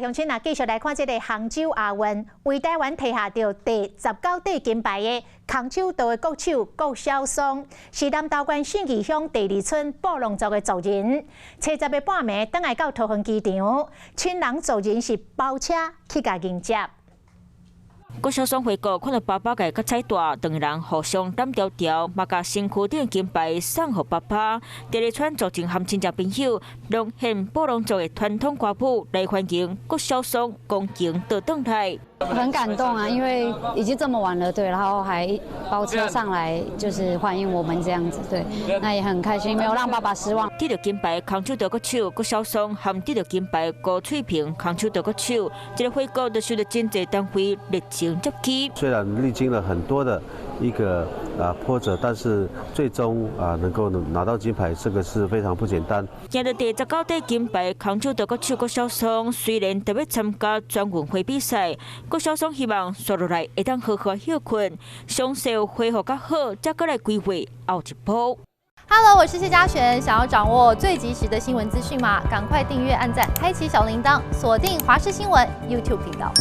鄉親啊，繼續來看這个杭州亞運，為台灣提下著第19塊金牌的空手道的國手郭小爽，是南投縣信義鄉第二村布農族的族人。初十的半暝，轉來到桃園機場，親人族人是包車去共迎接。郭小爽回國，看到爸爸共伊較彩大，兩个人互相攬牢牢，嘛共身軀頂金牌送予爸爸。第二村族人和親戚朋友，攏獻布農族的傳統歌舞來歡迎郭小爽光榮倒轉來。很感動啊，因為已經這麼晚了，對，然後還包車上來，就是歡迎我們這樣子，對，那也很開心，沒有讓爸爸失望。得到金牌空手道國手郭小爽和得到金牌高翠萍空手道國手，這个回國就受到真濟單位熱情接機。雖然歷經了很多的一個波折，但是最終能夠拿到金牌，這個是非常不簡單。贏得第19塊金牌空手道國手郭小爽，雖然特別參加全運會比賽，郭小爽希望紲落來會當好好歇睏，傷勢恢復較好，才閣來規劃後一步。 Hello，我是謝嘉璇，想要掌握最及時的新聞資訊嗎？趕快訂閱、按讚、開啟小鈴鐺，鎖定華視新聞 YouTube 頻道。